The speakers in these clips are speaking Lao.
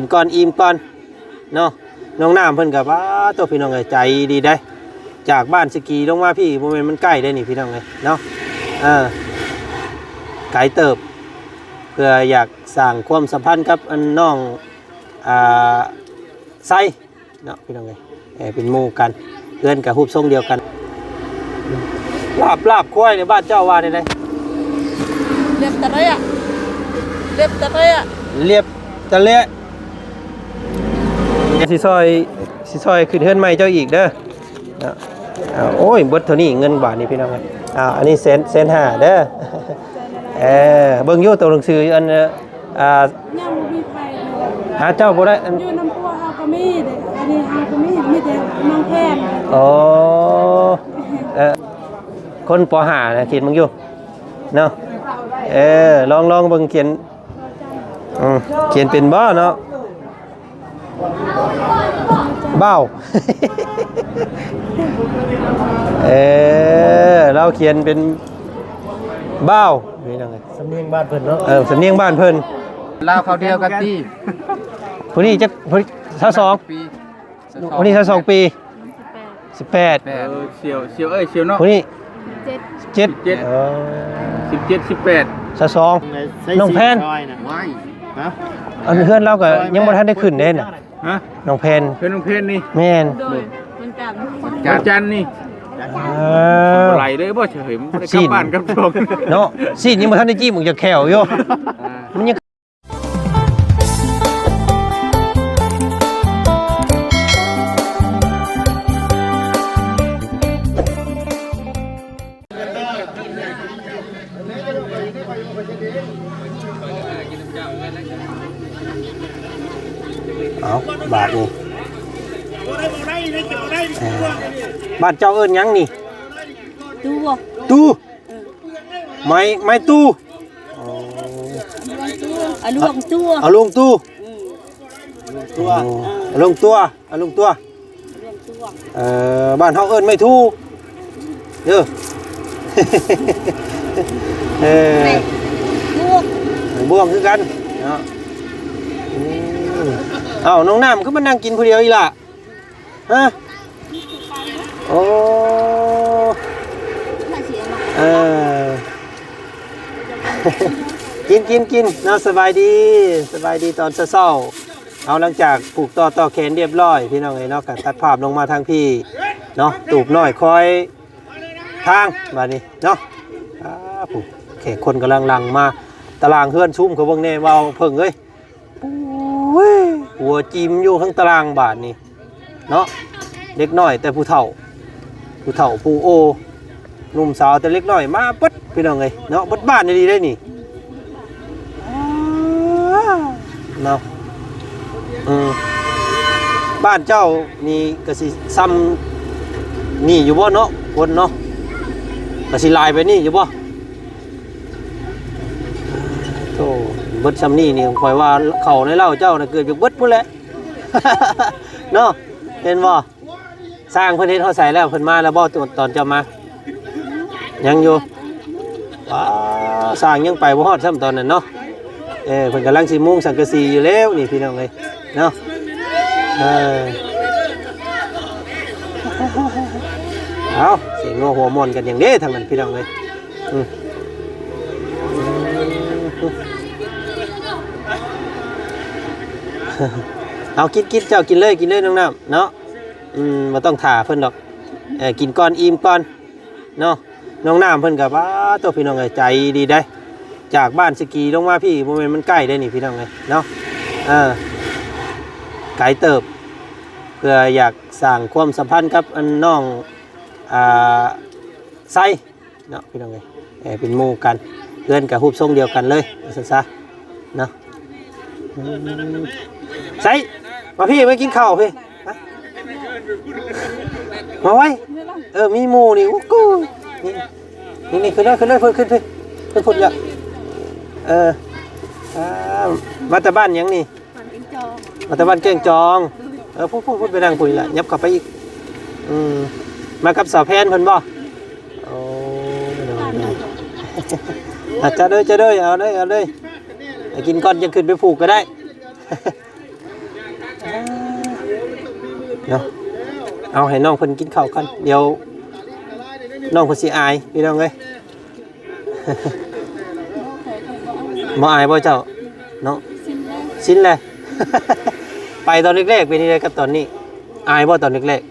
ກິນກ່ອນອີ່ມກ່ອນເນາະ. ນ້ອງນ້ຳເພິ່ນກໍ ປາໂຕ ພີ່ນ້ອງເອີຍ ໃຈດີເດ້. ຈາກບ້ານສະກີລົງມາພີ້ ບໍ່ແມ່ນມັນໃກ້ເດ້ນີ້ ພີ່ນ້ອງເອີຍເນາະ. ເອີ ໄກເຕີບ ເພື່ອຢາກສ້າງຄວາມສຳພັນກັບອັນນ້ອງ ອ່າ ໄຊ ເນາະ ພີ່ນ້ອງເອີຍ. ເອີ ເປັນໝູ່ກັນ ເຮືອນກໍຮູບຊົງດຽວກັນ. ລາບ ລາບຄວາຍໃນບ້ານເຈົ້າວ່າແນວໃດ? ລຽບຕະເລະ ລຽບຕະເລະ ລຽບຕະເລະ. ຊິຊ່ອຍ ຊິຊ່ອຍຂຶ້ນເຮືອນໃໝ່ເຈົ້າອີກເດີ. ເນາະ ອ່າ ໂອ້ຍ ເບິດເທົ່ານີ້ເງິນບາດນີ້ ພີ່ນ້ອງເອີຍ. ອ່າ ອັນນີ້ແສນ ແສນຫ້າເດີ. ເອີ ເບິ່ງຢູ່ໂຕໜັງສື ອັນ ອ່າ ຍັງບໍ່ມີໃຜເລີຍ ຫາເຈົ້າບໍ່ໄດ້ ອັນ ຢູ່ນຳພວກເຮົາກໍມີເດ້. ອັນນີ້ເຮົາກໍມີ ມີແຕ່ນ້ອງແພນ. ອໍ ເອີ ຄົນ ປໍຫ້າ ນະ ຂຽນເບິ່ງຢູ່ເນາະ. ເອີ ລອງ ລອງເບິ່ງ ຂຽນ ອືມ ຂຽນເປັນບໍ່ເນາະ? ບ່າວ ເອີ ລາວຂຽນເປັນບ່າວ ພີ່ນ້ອງເອີຍ. ສຳນຽງບ້ານເພິ່ນເນາະ. ເອີ ສຳນຽງບ້ານເພິ່ນ. ລາວເຂົາດຽວກັນຕິ. ຜູ້ນີ້ຈັກ ຜູ້ນີ້ຊາວສອງປີ. ຜູ້ນີ້ຊາວສອງປີ. ສິບແປດ. ເອີ ສ່ຽວ ສ່ຽວເອີຍ ສ່ຽວເນາະ. ຜູ້ນີ້ ເຈັດ ເຈັດ ເຈັດ ເອີ ສິບເຈັດ ສິບແປດ ຊາວສອງ. ນ້ອງແພນ ຫວາຍ ຮະ ອັນເຮືອນລາວກໍຍັງບໍ່ທັນໄດ້ຂຶ້ນເດ້ນະ. ຮະ ນ້ອງແພນ ເຮືອນນ້ອງແພນນີ້. ແມ່ນ ໂດຍ ວັນຈັນ ວັນຈັນນີ້. ເອີ ບໍ່ໄຫຼເລີຍບໍ່ເສີຍ ບໍ່ໄດ້ກັບບ້ານກັບຊ່ອງເນາະ. ຊີ້ນຍັງບໍ່ທັນໄດ້ຈີ້ມອອກຈາກແຂ້ວຢູ່ ອ່າ ມັນຍັງ ເອົາ ບາດນີ້ ເອີ ບ້ານເຈົ້າເອີ້ນຫຍັງນີ້? ຕູ ຕູ ເອີ ໄມ້ ໄມ້ຕູ້. ອໍ ອາຫຼວງຕູ້ ອາຫຼວງຕູ້ ອາຫຼວງຕູ້. ອືມ ອໍ ອາຫຼວງຕູ້ ອາຫຼວງຕູ້. ເອີ ບ້ານເຮົາເອີ້ນໄມ້ທູ່ເດີ. ເອີ ບວງ ບວງຄືກັນເນາະ. ອືມ ເອົ້າ ນ້ອງນ້ຳຄືມານັ່ງກິນຜູ້ດຽວອີ່ຫຼ້າ? ຮະ ໂອ້ ເອີ ກິນ ກິນ ກິນເນາະ. ສະບາຍດີ ສະບາຍດີຕອນເຊົ້າໆ. ເອົາ ຫຼັງຈາກຜູກຕໍ່ຕໍ່ແຂນຮຽບຮ້ອຍ ພີ່ນ້ອງເອີຍເນາະ ກໍຕັດພາບລົງມາທາງພີ້ເນາະ ຕູບນ້ອຍຄອຍທາງບາດນີ້ເນາະ. ອ່າ ຜູ້ແຂກຄົນກຳລັງຫຼັ່ງມາ ຕາລາງເຮືອນຊຸມ ເຂົາເບິ່ງແດ່ ເວົ້າເພິ່ງເອີຍ. ໂອ້ຍ ຫົວຈິມຢູ່ຂ້າງຕາລາງບາດນີ້ເນາະ. ເດັກນ້ອຍແຕ່ຜູ້ເຖົ້າ ຜູ້ເຖົ້າຜູ້ໂອ ໜຸ່ມສາວແຕ່ເລັກນ້ອຍມາເບິດ ພີ່ນ້ອງເອີຍເນາະ. ເບິດບ້ານອີ່ຫຼີເດ້ນີ້ເນາະ. ເອີ ບ້ານເຈົ້ານີ້ກໍຊິຊ່ຳນີ້ຢູ່ບໍ່ເນາະ ຄົນເນາະ ກໍຊິຫຼາຍປານນີ້ຢູ່ບໍ່? ໂອ້ ເບິດຊ່ຳນີ້ນີ້ ຂ້ອຍວ່າເຂົ້າໃນເລົ້າເຈົ້ານະ ເກືອບຈະເບິດພຸ້ນແຫຼະເນາະ. ເຫັນບໍ່? ຊ່າງເພິ່ນເຮັດຮອດໃສແລ້ວ? ເພິ່ນມາແລ້ວບໍ່ ຕອນເຈົ້າມາ? ຍັງຢູ່. ວ້າ ຊ່າງຍັງໄປບໍ່ຮອດຊ້ຳຕອນນັ້ນເນາະ. ເອີ ເພິ່ນກຳລັງຊິມຸງສັງກະສີຢູ່ແລ້ວນີ້ ພີ່ນ້ອງເອີຍເນາະ. ເອີ ເອົາ ສຽງຫົວມ່ວນກັນຫຍັງເດ້ທາງນັ້ນ ພີ່ນ້ອງເອີຍ. ອືມ ເອົາ ກິນ ກິນ ເຈົ້າກິນເລີຍ ກິນເລີຍນ້ອງນ້ຳເນາະ. ອືມ ບໍ່ຕ້ອງຖ້າເພິ່ນດອກ. ເອີ ກິນກ່ອນ ອີ່ມກ່ອນເນາະ. ນ້ອງນ້ຳເພິ່ນກໍ ປາໂຕ ພີ່ນ້ອງເອີຍ ໃຈດີເດ້. ຈາກບ້ານສະກີລົງມາພີ້ ບໍ່ແມ່ນມັນໃກ້ເດ້ນີ້ ພີ່ນ້ອງເອີຍເນາະ. ເອີ ໄກເຕີບ ເພື່ອຢາກສ້າງຄວາມສຳພັນກັບອັນນ້ອງ ອ່າ ໄຊ ເນາະ ພີ່ນ້ອງເອີຍ. ເອີ ເປັນໝູ່ກັນ ເຮືອນກໍຮູບຊົງດຽວກັນເລີຍ ວ່າຊັ້ນຊະເນາະ. ອືມ ໃສ ມາພີ້ ມາກິນເຂົ້າພີ້ ມາ ມາໄວ. ເອີ ມີໝູ່ນີ້ ໂອ້ໂກ ນີ້ ນີ້ ນີ້ ຂຶ້ນເລີຍ ຂຶ້ນເລີຍ ເພິ່ນຂຶ້ນພີ້ ເພິ່ນພຸ້ນລະ. ເອີ ອ່າ ມາແຕ່ບ້ານຫຍັງນີ້? ມາແຕ່ບ້ານແກ້ງຈອງ. ເອີ ພຸ້ນໆໆ ໄປນັ່ງພຸ້ນລະ ຫຍັບເຂົ້າໄປອີກ. ອືມ ມາກັບສາວແພນເພິ່ນບໍ່? ໂອ້ ໂດຍໆ ອາ ເຈົ້າເດີ ເຈົ້າເດີ ເອົາເດີ ເອົາເດີ ໃຫ້ກິນກ່ອນ ຈັ່ງຂຶ້ນໄປຜູກກໍໄດ້. ເນາະ. ເອົາໃຫ້ນ້ອງເພິ່ນກິນເຂົ້າກ່ອນ ດຽວນ້ອງເພິ່ນຊິອາຍ ພີ່ນ້ອງເອີຍ. ບໍ່ອາຍບໍ່ເຈົ້າເນາະ? ຊິນແລ້ວ ຊິນແລ້ວ. ໄປຕອນແລກໆເປັນຈັ່ງໃດກັບຕອນນີ້? ອາຍບໍ່ຕອນແລກໆ? ຕອນແລກ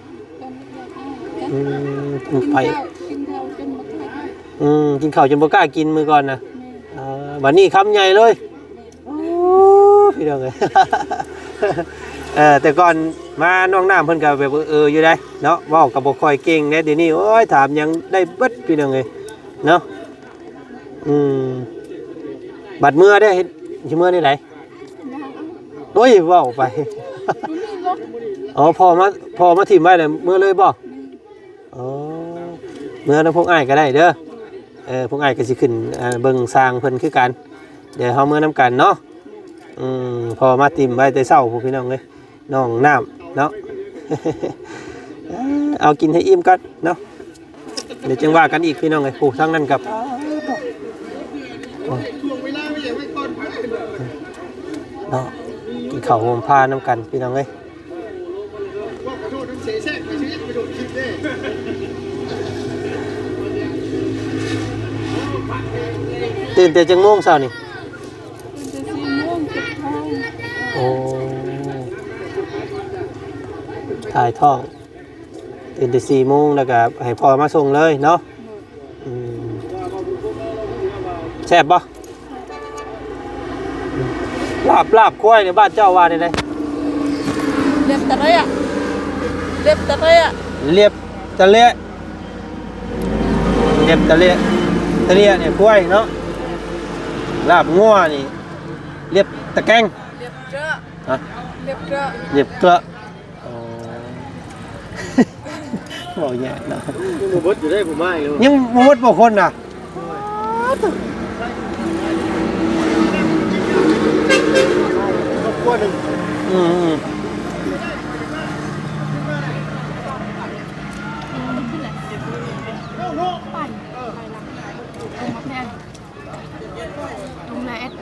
ໆອາຍ ອືມ ໄປ ກິນເຂົ້າ ກິນເຂົ້າຈົນບໍ່ຄ່ອຍກິນ ອືມ ກິນເຂົ້າຈົນບໍ່ກ້າກິນມື້ກ່ອນນະ. ແມ່ນ ເອີ ບັດນີ້ຄຳໃຫຍ່ເລີຍ. ໂອ້ ພີ່ນ້ອງເອີຍ ເອີ ແຕ່ກ່ອນມານ້ອງນ້ຳເພິ່ນກໍແບບເອີໆຢູ່ໃດ໋ເນາະ ເວົ້າກໍບໍ່ຄ່ອຍເກັ່ງເດ້. ດຽວນີ້ ໂອ້ຍ ຖາມຫຍັງໄດ້ເບິດ ພີ່ນ້ອງເອີຍເນາະ. ອືມ ບັດເມືອເດ້ ເຮັດ ຊິເມືອແນວໃດ? ໂອ້ຍ ເວົ້າໄປ ອໍ ພໍ່ມາ ພໍ່ມາຖິ້ມໄວ້ແລ້ວເມືອເລີຍບໍ່? ອໍ ເມືອນຳພວກອ້າຍກໍໄດ້ເດີ. ເອີ ພວກອ້າຍກໍຊິຂຶ້ນ ເອີ ເບິ່ງຊ່າງເພິ່ນຄືກັນ ດຽວເຮົາເມືອນຳກັນເນາະ. ອືມ ພໍ່ມາຕິ່ມໄວ້ແຕ່ເຊົ້າພຸ້ນ ພີ່ນ້ອງເອີຍ ນ້ອງນ້ຳເນາະ. ເອົາກິນໃຫ້ອີ່ມກ່ອນເນາະ ດຽວຈຶ່ງວ່າກັນອີກ ພີ່ນ້ອງເອີຍ. ໂອ້ ທາງນັ້ນກັບ ເນາະ ກິນເຂົ້າໂຮມພານຳກັນ ພີ່ນ້ອງເອີຍ. ຕື່ນແຕ່ຈັກໂມງເຊົ້ານີ້? ຕື່ນແຕ່ສີ່ໂມງ ເຈັບທ້ອງ. ໂອ້ ຖ່າຍທ້ອງ. ຕື່ນແຕ່ສີ່ໂມງ ແລ້ວກໍໃຫ້ພໍ່ມາສົ່ງເລີຍເນາະ. ອືມ ແຊບບໍ່? ລາບ ລາບຄວາຍໃນບ້ານເຈົ້າວ່າແນວໃດ? ເລັບຕະເລະ ເລັບຕະເລະ ເລັບຕະເລະ ເລັບຕະເລະ ຕະເລະນີ້ຄວາຍເນາະ. ລາບງົວນີ້ ເລັບຕະແກງ ເລັບເຈາະ ຮະ ເລັບເຈາະ ເລັບເຈາະ. ອໍ ເວົ້າຍາກເນາະ ຍັງບໍ່ເບິດຢູ່ເດ້ ຜູ້ມາອີກແລ້ວ ຍັງບໍ່ເບິດບໍ່ຄົນນະ. ຄອບຄົວໜຶ່ງ ອືມ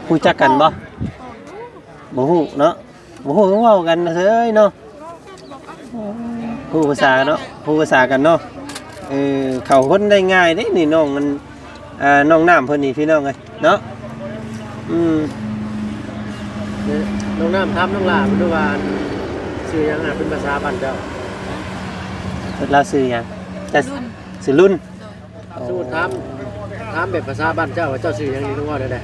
ໆ ຮູ້ຈັກກັນບໍ່? ບໍ່ຮູ້ເນາະ. ບໍ່ຮູ້ ເວົ້າກັນເຊີຍເນາະ ຮູ້ພາສາເນາະ ຮູ້ພາສາກັນເນາະ. ເອີ ເຂົ້າຄົນໄດ້ງ່າຍເດ້ນີ້ ນ້ອງມັນ ອ່າ ນ້ອງນ້ຳເພິ່ນນີ້ ພີ່ນ້ອງເອີຍເນາະ. ອືມ ນ້ອງນ້ຳຖາມນ້ອງຫຼ້າເບິ່ງດູວ່າ ຊື່ຫຍັງນະ ເປັນພາສາບ້ານເຈົ້າ? ເພິ່ນລາວຊື່ຫຍັງ? ຈະ ລຸນ ຊື່ລຸນ. ໂດຍ ສົມມຸດຖາມ ຖາມແບບພາສາບ້ານເຈົ້າວ່າ ເຈົ້າຊື່ຫຍັງນີ້ ຕ້ອງເວົ້າແນວໃດ? ນະ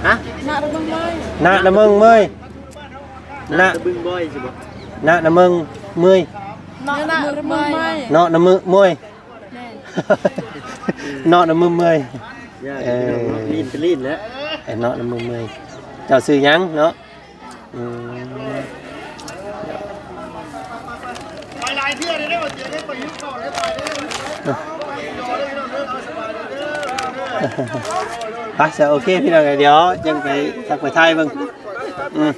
ຮະ? ນະລະເມືອງເມີຍ ນະລະເມືອງເມີຍ ນະ ນະລະເມືອງເມີຍ ຊິບໍ່? ນະລະເມືອງເມີຍ ນະລະເມືອງເມີຍ ເນາະ ນະເມືອງເມີຍ ແມ່ນ ເນາະ ນະເມືອງເມີຍ. ເອີ ລີ້ນເປັນລີ້ນແຫຼະ ເອີ ເນາະ ນະເມືອງເມີຍ. ເຈົ້າຊື່ຫຍັງເນາະ? ອືມ ໄປຫຼາຍເທື່ອເດ້ ໄປເຈົ້າ ໄປຫິວເຂົ້າ ໄປເດີ ໄປ ຊະ ໂອເຄ ພີ່ນ້ອງ ດຽວຈັ່ງໄປທັກໄປທາຍເບິ່ງ. ອືມ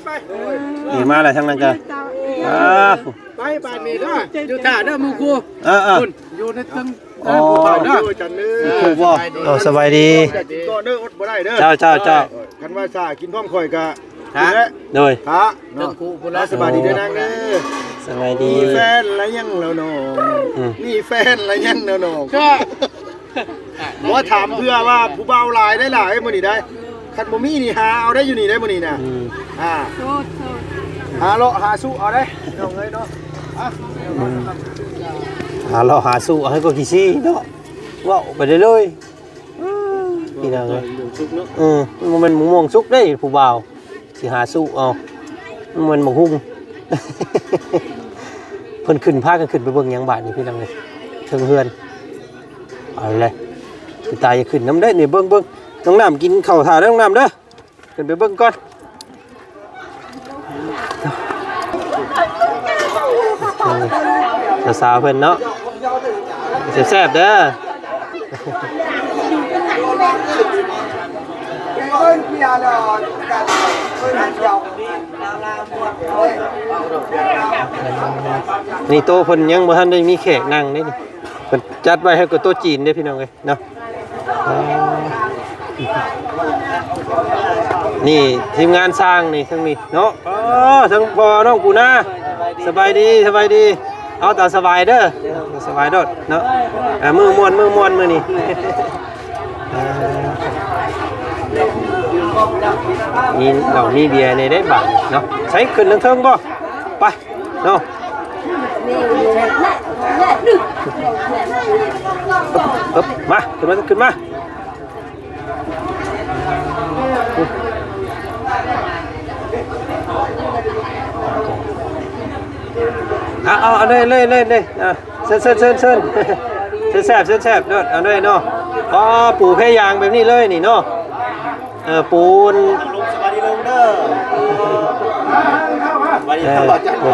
ນີ້ມາແລ້ວ ທາງນັ້ນກໍ ອ່າ ໄປບາດນີ້ເດີ ຢູ່ຖ້າເດີ ໝູ່ຄູ່ ເອີໆ ຢູ່ໃນເທິງ ອໍ ເດີ ຄູບໍ່? ເອີ ສະບາຍດີ ກິນກ່ອນເດີ ອົດບໍ່ໄດ້ເດີ ເຈົ້າ ເຈົ້າ ເຈົ້າ. ຄັນວ່າຖ້າກິນພ້ອມຂ້ອຍກະ ຮະ ໂດຍ ຮະ ເນາະ ສະບາຍດີເດີນາງເດີ ສະບາຍດີ. ມີແຟນລະຍັງລະນ້ອງ ອືມ ມີແຟນລະຍັງລະນ້ອງ ບໍ່ ຖາມເພື່ອວ່າຜູ້ບ່າວຫຼາຍໄດ໋ຫຼາຍມື້ນີ້ໄດ໋ ຄັນບໍ່ມີນີ້ຫາເອົາໄດ້ຢູ່ນີ້ໄດ໋ມື້ນີ້ນະ. ອືມ ອ່າ ໂສດ ໂສດ ຫາເລາະຫາສູ່ເອົາໄດ້ນ້ອງເອີຍເນາະ. ອືມ ຫາເລາະຫາສູ່ເອົາໃຫ້ກໍຂີ້ຊີ້ເນາະ ເວົ້າໄປເລື້ອຍໆ. ພີ່ນ້ອງເອີຍ ເອີ ມັນບໍ່ແມ່ນມະມ່ວງສຸກເດ້ຜູ້ບ່າວ ຊິຫາສູ້ເອົາ ມັນບໍ່ແມ່ນໝາກຫຸ່ງ. ເພິ່ນຂຶ້ນ ພາກັນຂຶ້ນໄປເບິ່ງຫຍັງບາດນີ້ ພີ່ນ້ອງເອີຍ ເທິງເຮືອນ. ເອົາແຫຼະ ຊິຕາຍ ຢ່າຂຶ້ນນຳເດ້ນີ້ ເບິ່ງໆ ນ້ອງນ້ຳກິນເຂົ້າຖ້າເດີ ນ້ອງນ້ຳເດີ. ຂຶ້ນໄປເບິ່ງກ່ອນ ສາວໆເພິ່ນເນາະ ແຊບໆເດີ. ນີ້ໂຕະເພິ່ນຍັງບໍ່ທັນໄດ້ມີແຂກນັ່ງເດ້ນີ້ ເພິ່ນຈັດໄວ້ໃຫ້ກວ່າໂຕະຈີນເດ້ ພີ່ນ້ອງເອີຍ. ເນາະ ອ່າ ນີ້ທີມງານຊ່າງນີ້ ທັງນີ້ເນາະ ອໍ ທັງພໍ່ນ້ອງປູນາ ສະບາຍດີ ສະບາຍດີ ເອົາຕາມສະບາຍເດີ ສະບາຍໂລດເນາະ ເອີ ມື້ມ່ວນ ມື້ມ່ວນມື້ນີ້ ເອີ ມີເຫຼົ້າມີເບຍແດ່ເດ້ບາດນີ້ເນາະ ໃສຂຶ້ນເທິງໆບໍ່ ໄປເນາະ ເອີບ ມາ ຂຶ້ນມາ ຂຶ້ນມາ. ເອົາ ເອົາ ເອົາເລີຍ ເລີຍ ເລີຍ ເລີຍ ເອີ ເຊີນ ເຊີນ ເຊີນ ເຊີນ ເຊີນແຊບ ເຊີນແຊບໂລດ ເອົາເລີຍເນາະ ອໍ ປູແພຢາງແບບນີ້ເລີຍນີ້ເນາະ ເອີ ປູນ ເ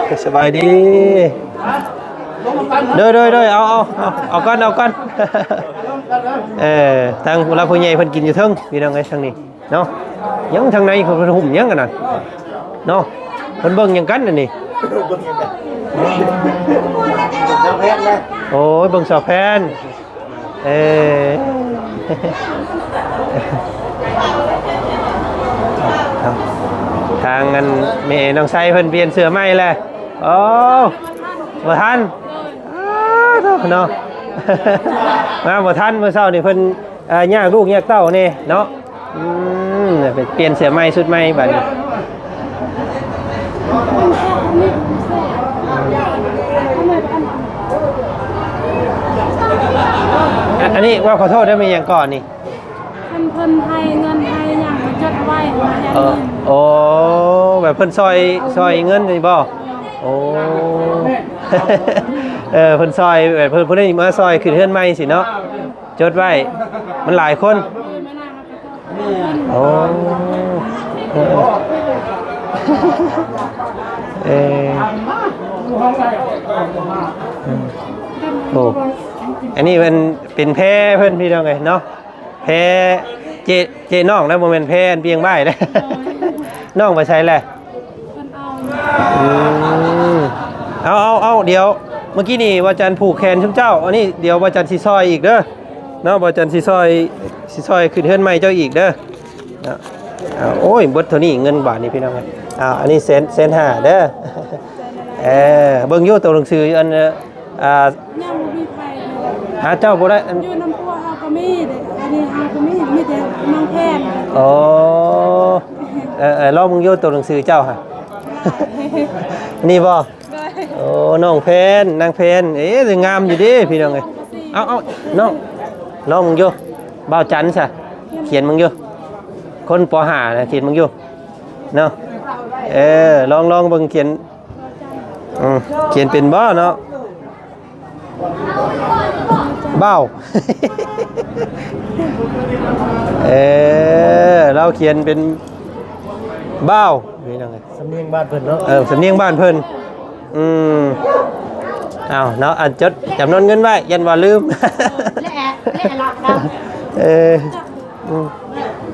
ອີ ສະບາຍດີ ໂອ້ ສະບາຍດີ. ໂດຍ ໂດຍ ໂດຍ ເອົາ ເອົາ ເອົາ ເອົາກ່ອນ ເອົາກ່ອນ ເອີ ທາງຜູ້ຫຼັກຜູ້ໃຫຍ່ເພິ່ນກິນຢູ່ເທິງ ພີ່ນ້ອງເອີຍ ທາງນີ້ເນາະ ຍັງທາງໃນເພິ່ນຫຸ້ມຫຍັງກັນນັ້ນເນາະ ເພິ່ນເບິ່ງຫຍັງກັນອັນນີ້ ໂອ້ຍ ເບິ່ງສາວແພນ ເອີ ທາງອັນແມ່ນ້ອງໄຊເພິ່ນປ່ຽນເສື້ອໃໝ່ແລ້ວ ໂອ້ ບໍ່ທັນ ອ້າໂທ້ເນາະ ມາບໍ່ທັນ ມື້ເຊົ້ານີ້ເພິ່ນ ເອີ ຍາກລູກຍາກເຕົ້າແດ່ເນາະ ອືມ ໄປປ່ຽນເສື້ອໃໝ່ຊຸດໃໝ່ບາດນີ້ ອັນນີ້ເວົ້າຂໍໂທດເດີ ແມ່ນຫຍັງກ່ອນນີ້? ຄັນເພິ່ນໃຫ້ເງິນໃຫ້ຫຍັງກໍຈົດເອົາໄວ້ ເອີ ໂອ້ ແບບເພິ່ນຊ່ອຍ ຊ່ອຍເງິນນີ້ບໍ່? ໂອ້ ເອີ ເພິ່ນຊ່ອຍ ແບບເພິ່ນ ຜູ້ໃດມາຊ່ອຍຂຶ້ນເຮືອນໃໝ່ຊີ້ເນາະ ຈົດໄວ້ ມັນຫຼາຍຄົນ ໂອ້ ເອີ ເອີ ໂອ້ ອັນນີ້ເປັນ ເປັນແພເພິ່ນ ພີ່ນ້ອງເອີຍເນາະ ແພເຈ້ ເຈ້ນ້ອງນະ ບໍ່ແມ່ນແພອັນປ່ຽງໄວ້ເດ້ ນ້ອງໄປໃສແຫຼະ? ເພິ່ນເອົາ ອືມ ເອົາ ເອົາ ເອົາ ດຽວ ເມື່ອກີ້ນີ້ວ່າຈັນຜູກແຂນຊຸມເຈົ້າ ອັນນີ້ດຽວວ່າຈັນຊິຊ່ອຍອີກເດີ ເນາະ ວ່າຈັນຊິຊ່ອຍ ຊິຊ່ອຍຂຶ້ນເຮືອນໃໝ່ເຈົ້າອີກເດີ ເນາະ ເອົາ ໂອ້ຍ ເບິດເທົ່ານີ້ເງິນບາດນີ້ ພີ່ນ້ອງເອີຍ ເອົາ ອັນນີ້ແສນ ແສນຫ້າເດີ ເອີ ເບິ່ງຢູ່ໂຕໜັງສື ອັນ ອ່າ ຍັງບໍ່ມີໃຜເລີຍ ຫາເຈົ້າບໍ່ໄດ້ ອັນ ຢູ່ນຳພວກເຮົາກໍມີເດ້ ອັນນີ້ເຮົາກໍມີ ມີແຕ່ນ້ອງແພນ ອໍ ເອີ ເອີ ລອງເບິ່ງຢູ່ໂຕໜັງສືເຈົ້າຫະ ນີ້ບໍ່? ໂດຍ ໂອ້ ນ້ອງແພນ ນາງແພນ ເອີ ງາມຢູ່ເດ້ ພີ່ນ້ອງເອີຍ ເອົາ ເອົາ ນ້ອງ ລອງເບິ່ງຢູ່ ບ່າວຈັນຊະ ຂຽນເບິ່ງຢູ່ ຄົນ ປໍຫ້າ ນະ ຂຽນເບິ່ງຢູ່ ເນາະ ເອີ ລອງ ລອງເບິ່ງ ຂຽນ ອືມ ຂຽນເປັນບໍ່ເນາະ? ບ່າວ ເອີ ລາວຂຽນເປັນບ່າວ ພີ່ນ້ອງເອີຍ ສຳນຽງບ້ານເພິ່ນເນາະ ເອີ ສຳນຽງບ້ານເພິ່ນ ອືມ ເອົາເນາະ ອັນ ຈົດຈຳນວນເງິນໄວ້ ຢ້ານວ່າລືມ ເອີ ອືມ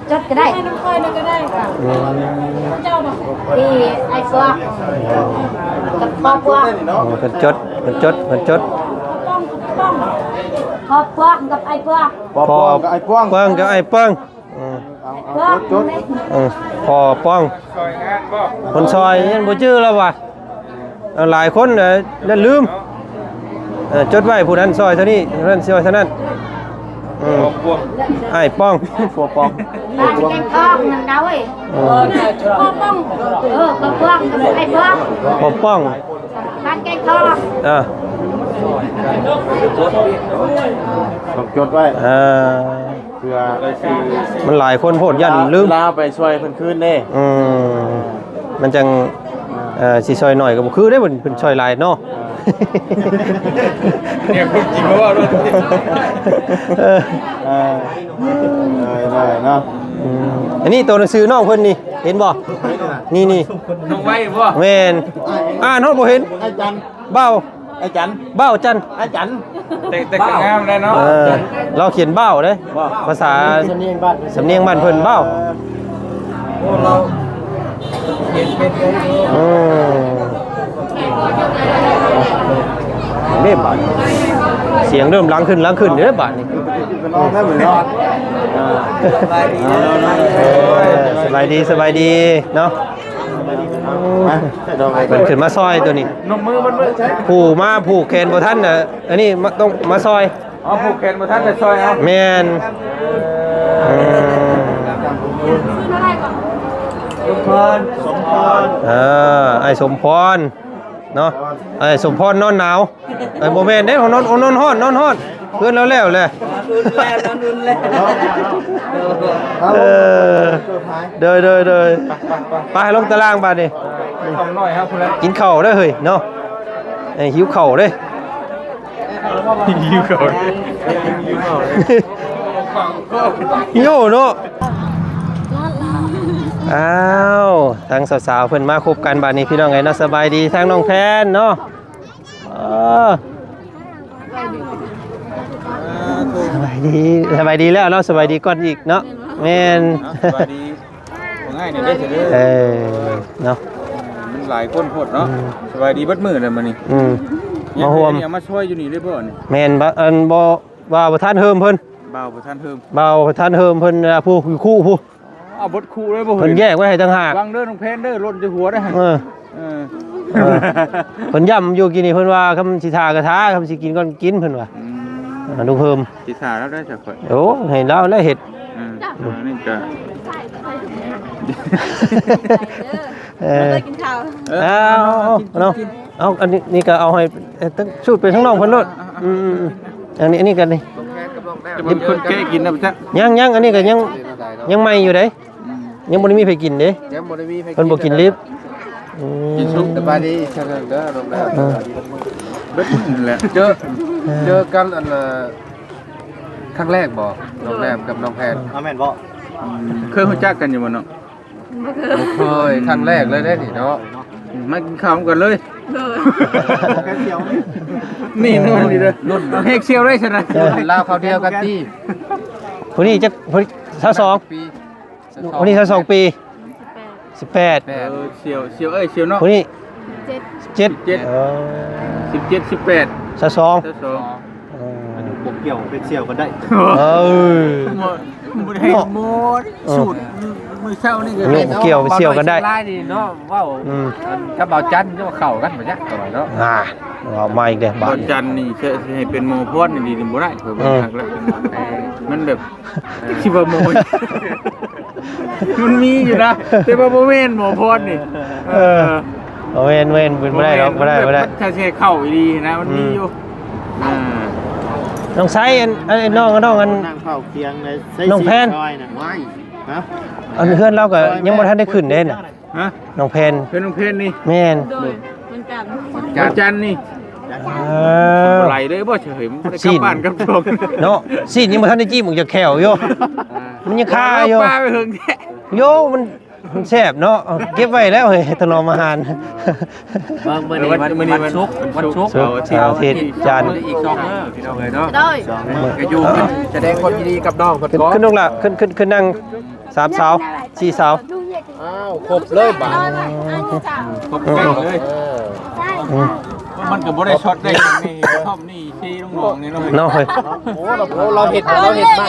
ຈົດກໍໄດ້ ໃຫ້ນຳຂ້ອຍນະກໍໄດ້ ອືມ ເຈົ້າບໍ່? ທີ່ອ້າຍປອກ ກັບພໍ່ປອກ ເອີ ເພິ່ນຈົດ ເພິ່ນຈົດ ເພິ່ນຈົດ ພໍ່ປອກ ພໍ່ປອກກັບອ້າຍປອກ ພໍ່ປອກກັບອ້າຍປອກ ປອງກັບອ້າຍປອງ ອືມ ເອົາ ເອົາ ຈົດ ອືມ ພໍ່ປອງ ຄົນຊ່ອຍຍັງບໍ່ຈື່ລະຫວາ? ເອີ ຫຼາຍຄົນເລີຍ ຢ້ານລືມ ເອີ ຈົດໄວ້ ຜູ້ນັ້ນຊ່ອຍເທົ່ານີ້ ຜູ້ນັ້ນຊ່ອຍເທົ່ານັ້ນ ອືມ ພໍ່ປອງ ອ້າຍປອງ ພໍ່ປອງ ບ້ານແກງທອງນັ້ນນະເວີຍ ເອີ ພໍ່ປອງ ເອີ ພໍ່ປອງ ອ້າຍປອງ ພໍ່ປອງ ບ້ານແກງທອງ ເອີ ຕ້ອງຈົດໄວ້ ເອີ ເພື່ອ ມັນຫຼາຍຄົນໂພດ ຢ້ານລືມ ເວລາໄປຊ່ວຍເພິ່ນຄືນເດ້ ອືມ ມັນຈັ່ງ ເອີ ຊິຊ່ອຍໜ້ອຍກໍບໍ່ຄືເດ້ ເພິ່ນ ເພິ່ນຊ່ອຍຫຼາຍເນາະ ເອີ ເນຍ ເພິ່ນກິນບໍ່ເວົ້າເນາະ ເອີ ເອີ ເອີ ໄດ້ເນາະ ອືມ ອັນນີ້ໂຕໜັງສືນ້ອງເພິ່ນນີ້ ເຫັນບໍ່? ນີ້ໆ ນ້ອງໄວ້ບໍ່? ແມ່ນ ອ່ານຮອດບໍ່ເຫັນ ອ້າຍຈັນ ບ່າວ ອ້າຍຈັນ ບ່າວຈັນ ອ້າຍຈັນ ແຕ່ ແຕ່ກໍງາມແລ້ວເນາະ ເອີ ລາວຂຽນບ່າວເດ້ ບ່າວ ພາສາ ສຳນຽງບ້ານເພິ່ນ ສຳນຽງບ້ານເພິ່ນ ບ່າວ ໂອ້ ລາວຂຽນເປັນເດ້ ອືມ ເດ້ບາດ ສຽງເລີ່ມດັງຂຶ້ນ ດັງຂຶ້ນເດ້ບາດນີ້ ເອີ ສະບາຍດີ ສະບາຍດີເນາະ. ໂອ້ຍ ເພິ່ນຂຶ້ນມາຊ່ອຍໂຕນີ້ ນົມມືມັນເບິ່ງໃສ ຜູ້ມາຜູກແຂນບໍ່ທັນນະ ອັນນີ້ມາ ຕ້ອງມາຊ່ອຍ. ອໍ ຜູກແຂນບໍ່ທັນ ໄປຊ່ອຍເອົາ. ແມ່ນ. ເອີ ສົມພອນ ສົມພອນ ເອີ ອ້າຍສົມພອນເນາະ ອ້າຍສົມພອນນອນໜາວ. ເອີ ບໍ່ແມ່ນເດ້ ນອນ ນອນຮ້ອນ ນອນຮ້ອນ ເຮືອນລາວແລ້ວແຫຼະ. ເອີ ໂດຍ ໂດຍ ໂດຍ ໄປລົງຕາລາງບາດນີ້ ກິນເຂົ້າເດີເຮີ້ຍເນາະ. ເອີ ຫິວເຂົ້າເດ້ ຫິວເຂົ້າເດ້ ຫິວເນາະ. ອ້າວ ທາງສາວໆເພິ່ນມາຄົບກັນບາດນີ້ ພີ່ນ້ອງເອີຍເນາະ. ສະບາຍດີທາງນ້ອງແພນເນາະ. ເອີ ສະບາຍດີ ສະບາຍດີແລ້ວເນາະ ສະບາຍດີກ່ອນອີກເນາະ. ແມ່ນ ສະບາຍດີ ເອີ ເນາະ ມັນຫຼາຍຄົນໂພດເນາະ. ອືມ ສະບາຍດີເບິດມື້ແລ້ວມື້ນີ້. ອືມ ມາຮ່ວມ ມາຊ່ອຍຢູ່ນີ້ເລີຍບໍ່ນີ້? ແມ່ນ ບໍ່ ອັນ ບໍ່ ບ່າວປະທານເຮີມເພິ່ນ ບ່າວປະທານເຮີມ ບ່າວປະທານເຮີມເພິ່ນ ຜູ້ຢູ່ຄູ້ຜູ້ ເອົາເບິດຄູ່ເລີຍບໍ່? ເພິ່ນແຍກໄວ້ໃຫ້ຕ່າງຫາກ. ວາງເດີນ້ອງແພນເດີ ຫຼົ່ນຈະຫົວໄດ້ຫັ້ນ. ເອີ ເອີ ເອີ ເພິ່ນຢ້ຳຢູ່ກີ້ນີ້ ເພິ່ນວ່າຄຳຊິຖ້າກໍຖ້າ ຄຳຊິກິນກ່ອນກິນ ເພິ່ນວ່າ. ອືມ ອາ ລູກເພີ່ມ ຊິຖ້າລາວໄດ້ຊະຂ້ອຍ. ໂອ້ ໃຫ້ລາວແຫຼະເຮັດ. ອືມ ອັນນີ້ກໍ ເອີ ເອີ ເອົາ ເອົາ ເອົາ ເອົາ ອັນນີ້ ນີ້ກໍເອົາໃຫ້ ເອີ ສູດໄປທາງນ້ອງເພິ່ນໂລດ. ອືມ ອັນນີ້ ອັນນີ້ກັນນີ້ ເປັນຄົນແກະກິນນະ. ຍັງ ຍັງ ອັນນີ້ກໍຍັງ ຍັງໃໝ່ຢູ່ເດ້. ອືມ ຍັງບໍ່ໄດ້ມີໃຜກິນເດ້ ຍັງບໍ່ໄດ້ມີໃຜກິນ ເພິ່ນບໍ່ກິນດິບ. ອືມ ກິນສຸກ. ສະບາຍດີເດີນ້ອງແບມ. ເອີ ເບິດມື້ແຫຼະ ເຈີ ເຈີກັນອັນ ເອີ ຄັ້ງແລກບໍ່ ນ້ອງແບມກັບນ້ອງແພນ? ເອົາແມ່ນບໍ່? ອືມ ເຄີຍຮູ້ຈັກກັນຢູ່ບໍ່ເນາະ? ບໍ່ເຄີຍ ບໍ່ເຄີຍ ຄັ້ງແລກເລີຍເດ້ນີ້ເນາະ. ອືມ ມາກິນເຂົ້ານຳກັນເລີຍ. ໂດຍ ນີ້ນອນນີ້ເດີ ລຸ້ນເຮັກສ່ຽວໄດ້ຊັ້ນນະ. ເອີ ລາວເຂົ້າດຽວກັນຕິ. ຜູ້ນີ້ຈັກ ຜູ້ນີ້ຊາວສອງປີ ຜູ້ນີ້ຊາວສອງປີ ສິບແປດ ສິບແປດ. ເອີ ສ່ຽວ ສ່ຽວເອີຍ ສ່ຽວເນາະ. ຜູ້ນີ້ ສິບເຈັດ ສິບເຈັດ. ເອີ ສິບເຈັດ ສິບແປດ ຊາວສອງ ຊາວສອງ. ເອີ ບໍ່ກ່ຽວ ເປັນສ່ຽວກັນໄດ້. ເອີ ບໍ່ໄດ້ ເນາະ ໝົດ ເອີ ສູດມື້ເຊົ້ານີ້ກໍ ບໍ່ກ່ຽວ ເປັນສ່ຽວກັນໄດ້. ຫຼາຍນີ້ເນາະ ເວົ້າ ອືມ ກັບບ່າວຈັນຈະເຂົ້າກັນບໍ່ຈັກເນາະ. ອ່າ ເວົ້າມາອີກແລ້ວ ບ່າວຈັນນີ້ຊິໃຫ້ເປັນໝໍພອນນີ້ດີບໍ່ໄດ້ ຂ້ອຍເບິ່ງ ເອີ ຄັກແລ້ວ ມັນແບບ ຊິວ່າໝໍ ມັນມີຢູ່ນະ ແຕ່ວ່າບໍ່ແມ່ນໝໍພອນນີ້. ເອີ ເອີ ບໍ່ແມ່ນ ແມ່ນ ເປັນບໍ່ໄດ້ດອກ ບໍ່ໄດ້ ບໍ່ໄດ້. ຖ້າຊິເຂົ້າອີ່ຫຼີນະ ມັນມີຢູ່. ອືມ ອ່າ ນ້ອງໄຊ ອັນ ອັນ ນ້ອງ ນ້ອງ ອັນ ນັ່ງເຝົ້າຄຽງເລີຍ ນ້ອງແພນ ຊອຍນະ ຫວາຍ ຮະ ອັນເຮືອນລາວກໍຍັງບໍ່ທັນໄດ້ຂຶ້ນເດ້ນະ. ຮະ ນ້ອງແພນ ເປັນນ້ອງແພນນີ້. ແມ່ນ ໂດຍ ວັນຈັນ ວັນຈັນນີ້. ເອີ ບໍ່ໄຫຼເລີຍບໍ່ເສີຍ ມັນບໍ່ໄດ້ກັບບ້ານກັບຊ່ອງເນາະ. ຊີ້ນຍັງບໍ່ທັນໄດ້ຈີ້ມອອກຈາກແຂ້ວຢູ່ ມັນຍັງຄາຢູ່. ປາໄປເຫິງແທ້ ໂຍ ມັນ ມັນແຊບເນາະ ເກັບໄວ້ແລ້ວເຮີ້ຍ ຖະໜອມອາຫານ. ເບິ່ງມື້ນີ້ວັນ ມື້ນີ້ວັນສຸກ ວັນສຸກ ເສົາ ອາທິດ ເສົາ ອາທິດ ຈັນ ອີກສອງມື້ ພີ່ນ້ອງເອີຍເນາະ. ໂດຍ ສອງມື້ກໍຢູ່ ສະແດງຄວາມຍິນດີກັບນ້ອງເພິ່ນກ່ອນ. ຂຶ້ນ ຂຶ້ນ ລູກຫຼ້າ ຂຶ້ນ ຂຶ້ນ ຂຶ້ນນັ່ງ ສາມສາວ ສີ່ສາວ. ອ້າວ ຄົບເລີຍບາດ ຄົບເລີຍ. ເອີ ມັນກໍບໍ່ໄດ້ຊັອດໄດ້ຫຍັງນີ້ ກະທ່ອມນີ້ທີ່ນ້ອງໆນີ້ເນາະ ເນາະເຮີ້ຍ. ໂອ້ ລາວເຮັດ ລາວເຮັດມາ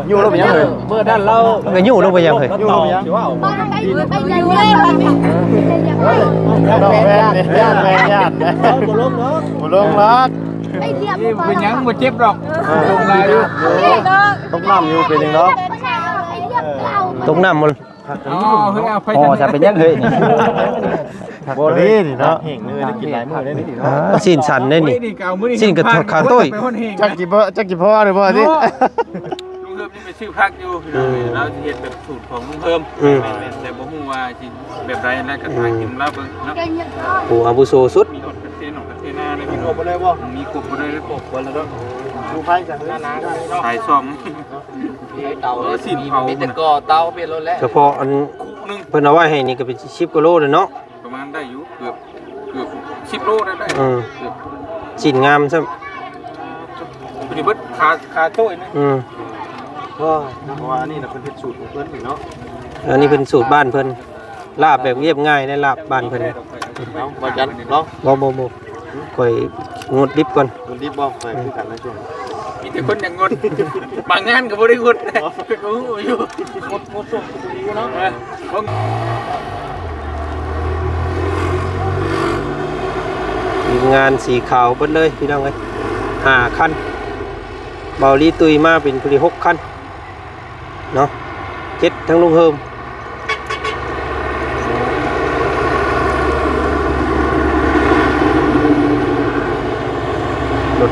ຢູ່ລົງໄປຫຍັງເຮີ້ຍ? ເມື່ອນັ້ນລາວ ມັນກໍຢູ່ລົງໄປຫຍັງເຮີ້ຍ? ຢູ່ລົງໄປຫຍັງ? ໄປຢູ່ເລີຍ ນ້ອງແພນ ຢ້ານ ແພນ ຢ້ານ ບໍ່ລົງເນາະ ບໍ່ລົງດອກ. ເປັນຫຍັງບໍ່ເຈັບດອກ ເອີ ລົງຫຼາຍຢູ່ ຕົກນ້ຳຢູ່ ເປັນຫຍັງດອກ ຕົກນ້ຳ. ອໍ ເຮີ້ຍ ເອົາໄປ ອໍ ຈະເປັນຫຍັງເຮີ້ຍນີ້? ບໍ່ດີນີ້ເນາະ ແຫ້ງເລີຍ ໄດ້ກິນຫຼາຍມື້ເດ້ນີ້ເນາະ. ຊີ້ນສັນເດ້ນີ້ ຊີ້ນກະຂາໂຕ້ຍ ຈັກຊິພໍ ຈັກຊິພໍຫຼືບໍ່ຕິ. ລຸງເຮີບນີ້ໄປຊື້ຜັກຢູ່ ລາວຊິເຮັດແບບສູດຂອງລຸງເຮີບ ແຕ່ບໍ່ຮູ້ວ່າຊິແບບໃດ ແລ້ວກໍຖ້າກິນລາວເບິ່ງເນາະ. ຜູ້ອາວຸໂສສຸດ ມີຮອດກະເທນອກກະເທນາເດ້ ມີຄົບເບິດເລີຍບໍ່? ມີຄົບເບິດເລີຍ ຄົບເບິດແລ້ວເນາະ. ສາຍຊ່ອງ ເຕົາ ເອີ ຊີ້ນເຜົາ ມີແຕ່ກໍ່ເຕົາເປັນໂລດແລ້ວ ສະເພາະອັນ ເພິ່ນເອົາໄວ້ໃຫ້ນີ້ກໍເປັນສິບກວ່າໂລແລ້ວເນາະ. ປະມານໄດ້ຢູ່ ເກືອບ ເກືອບສິບໂລໄດ້ ໄດ້. ເອີ ເກືອບ ຊີ້ນງາມຊ້ຳ ຕົວນີ້ເບິດ ຂາ ຂາໂຕ້ຍນະ. ອືມ ໂອ້ ເພາະວ່າອັນນີ້ນະ ເພິ່ນເຮັດສູດຂອງເພິ່ນເນາະ ອັນນີ້ເປັນສູດບ້ານເພິ່ນ. ລາບແບບລຽບງ່າຍໃນລາບບ້ານເພິ່ນ. ເອົາ ບໍ່ຈັນ ລອງ ບໍ່ ບໍ່ ບໍ່ ຂ້ອຍງົດດິບກ່ອນ. ງົດດິບບໍ່? ຂ້ອຍຄືກັນນະ ຊ່ວງ ມີແຕ່ຄົນຢາກງົດ ບາງງານກໍບໍ່ໄດ້ງົດ ກໍຮູ້ຢູ່ ງົດ ງົດຊ່ວງ ເອີ ເບິ່ງ ເອີ ເບິ່ງ ງານສີຂາວເບິດເລີຍພີ່ນ້ອງເອີຍ ຫ້າຄັນ. ເບົາລີຕຸ້ຍມາເປັນຜູ້ທີຫົກຄັນເນາະ ເຈັດທັງລຸງເຮີມ. ລົດ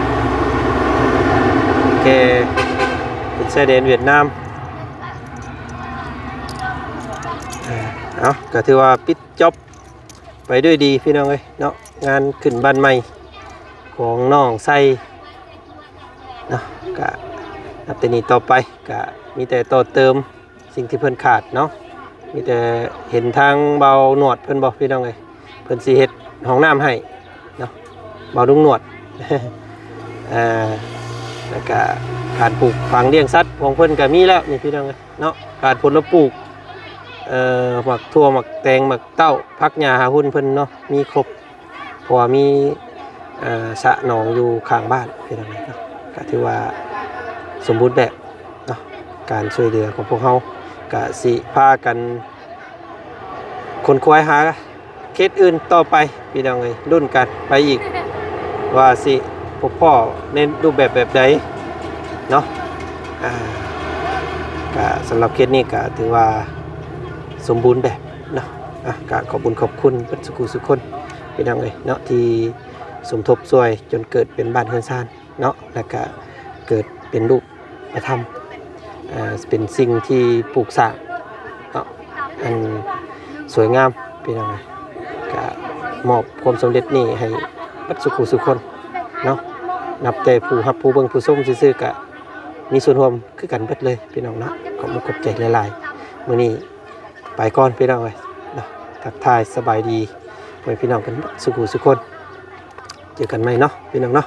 ແກ່ເປັນຊາຍແດນຫວຽດນາມ. ເອີ ເອົາ ກໍຖືວ່າປິດຈ໊ອບໄປດ້ວຍດີພີ່ນ້ອງເອີຍເນາະ ງານຂຶ້ນບ້ານໃໝ່ຂອງນ້ອງໄຊເນາະ. ກະນັບແຕ່ນີ້ຕໍ່ໄປກະມີແຕ່ຕໍ່ເຕີມສິ່ງທີ່ເພິ່ນຂາດເນາະ ມີແຕ່ເຫັນທາງເບົາໜວດເພິ່ນບໍ່ພີ່ນ້ອງເອີຍ ເພິ່ນຊິເຮັດຫ້ອງນ້ຳໃຫ້ເນາະ ເບົາລຸງໜວດ. ເອີ ແລ້ວກະການປູກຝັງລ້ຽງສັດຂອງເພິ່ນກະມີແລ້ວນີ້ພີ່ນ້ອງເອີຍເນາະ ການຜົນລະປູກ ເອີ ໝາກຖົ່ວ ໝາກແຕງ ໝາກເຕົ້າ ຜັກຫຍ້າຫາຮຸ່ນເພິ່ນເນາະ ມີຄົບ ເພາະວ່າມີ ເອີ ສະໜອງຢູ່ຂ້າງບ້ານພີ່ນ້ອງເນາະ ກະຖືວ່າສົມບູນແບບເນາະ. ການຊ່ວຍເຫຼືອຂອງພວກເຮົາກະຊິພາກັນຂົນຂວາຍຫາເຂດອື່ນຕໍ່ໄປພີ່ນ້ອງເອີຍ ລຸ້ນກັນໄປອີກ ວ່າຊິພົບພໍ້ໃນຮູບແບບແບບໃດເນາະ. ອາ ກະສຳລັບເຂດນີ້ກະຖືວ່າສົມບູນແບບເນາະ. ອາ ກະຂອບບຸນຂອບຄຸນເບິດສຸຜູ້ສຸຄົນພີ່ນ້ອງເອີຍເນາະ ທີ່ສົມທົບຊ່ວຍຈົນເກີດເປັນບ້ານເຮືອນຊານເນາະ ແລ້ວກະເກີດເປັນຮູບປະທຳ ເປັນສິ່ງທີ່ປູກສ້າງເນາະ ອັນສວຍງາມພີ່ນ້ອງເອີຍ. ກະມອບຄວາມສຳເລັດນີ້ໃຫ້ເບິດສຸຜູ້ສຸຄົນເນາະ ນັບແຕ່ຜູ້ຮັບຜູ້ເບິ່ງຜູ້ຊົມຊື່ໆ ກະມີສ່ວນຮ່ວມຄືກັນເບິດເລີຍພີ່ນ້ອງເນາະ. ຂອບອົກຂອບໃຈຫຼາຍໆ ມື້ນີ້ໄປກ່ອນພີ່ນ້ອງເອີຍເນາະ ທັກທາຍສະບາຍດີພໍ່ແມ່ພີ່ນ້ອງກັນເບິດສຸຜູ້ສຸຄົນ ເຈີກັນໃໝ່ເນາະພີ່ນ້ອງເນາະ.